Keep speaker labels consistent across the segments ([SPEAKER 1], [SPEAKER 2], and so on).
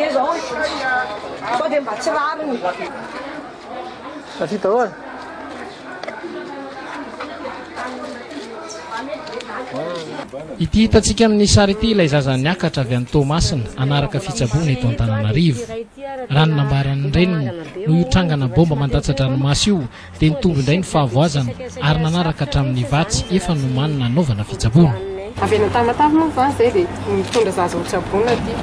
[SPEAKER 1] ange zao e! Sao dia mba tsy rariny.
[SPEAKER 2] Aty daholo.
[SPEAKER 3] Ity hitantsika amin'ny sary ity ilay zaza niakatra avy any Toamasina hanaraka fitsaboana eto Antananarivo. Raha ny nambaran'ny reniny, noho io trangana baomba mandatsa-dranomaso io dia nitombo indray ny fahavoazana ary nanaraka hatramin'ny vatsy efa nomanina hanaovana fitsaboana.
[SPEAKER 4] Avy any Tamatave moa izany izay dia mitondra zaza ho tsaboina aty.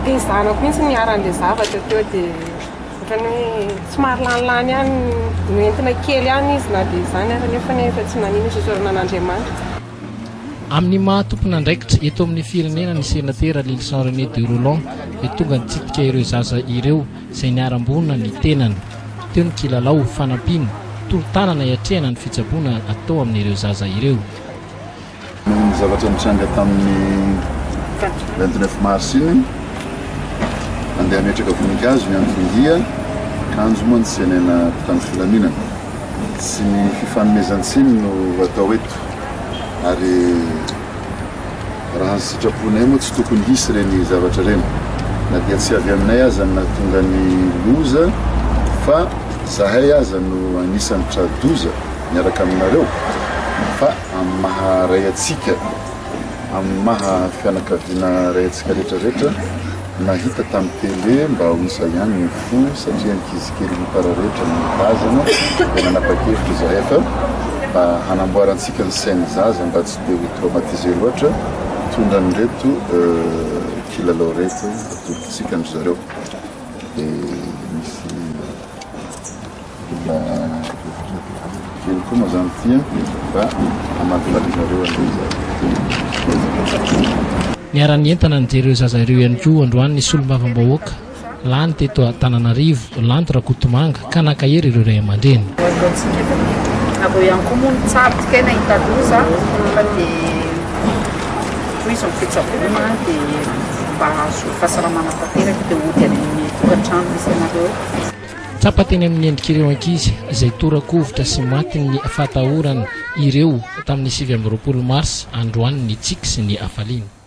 [SPEAKER 4] Dia ny zanako mihitsy niharan'ilay zavatra teo dia ohatran'ny hoe somary lanilany ihany, noentina kely ihany izy na dia izany ary nefa efa tsy nanino izy, isaorana an'Andriamanitra.
[SPEAKER 3] Amin'ny maha tompon'andraikitra eto amin'ny firenena ny Senatera Lylison René de Rolland dia tonga nitsidika ireo zaza ireo izay niharam-boina ny tenany. Teo ny kilalao, fanampiana, tolo-tanana hiatrehana ny fitsaboana atao amin'ireo zaza ireo.
[SPEAKER 5] Noho ny zavatra nitranga tamin'ny 29 mars iny, nandeha hametraka voninkazo ny anton-dia, kanjo moa nitsenaina mpitandro filaminana. Tsy ny fifanomezan-tsiny no atao eto ary raha ny sitraponay moa tsy tokony hisy ireny zavatra ireny na dia tsy avy aminay aza ny nahatonga ny loza fa zahay aza no anisan'ny tra-doza miaraka aminareo fa amin'ny maha ray antsika amin'ny maha fianakaviana ray antsika rehetra rehetra Nahita tamin'ny télé mba ho isa ihany ny fo satria ankizy kely mipararetra no tazana dia nanapa-kevitra izahay fa mba hanamboarantsika ny sain'ny zaza mba tsy dia ho traumatisé loatra hitondra an'ireto kilalao ireto atolotsika an-dry zareo dia misy Mbola kely koa moa zany ity an, fa hamalifalianareo an'ilay izy.
[SPEAKER 3] Niara-nientana nijery ireo zaza ireo ihany koa androany ny solombavambahoaka lany teto Antananarivo, Lanto Rakotomanga, ka nankahery ireo ray aman-dreny.
[SPEAKER 6] Nareo ihany koa moa nitsabo kay nahita loza fa dia tohizo ny fitsaboana dia mba hahazo fahasalamana tanteraka dia hody any amin'ny tokantrano misy anareo.
[SPEAKER 3] Tsapa teny amin'ny endrik'ireo ankizy izay tora-kovitra sy matin'ny fahatahorana ireo tamin'ny 29 marsa androany ny tsiky sy ny hafaliana.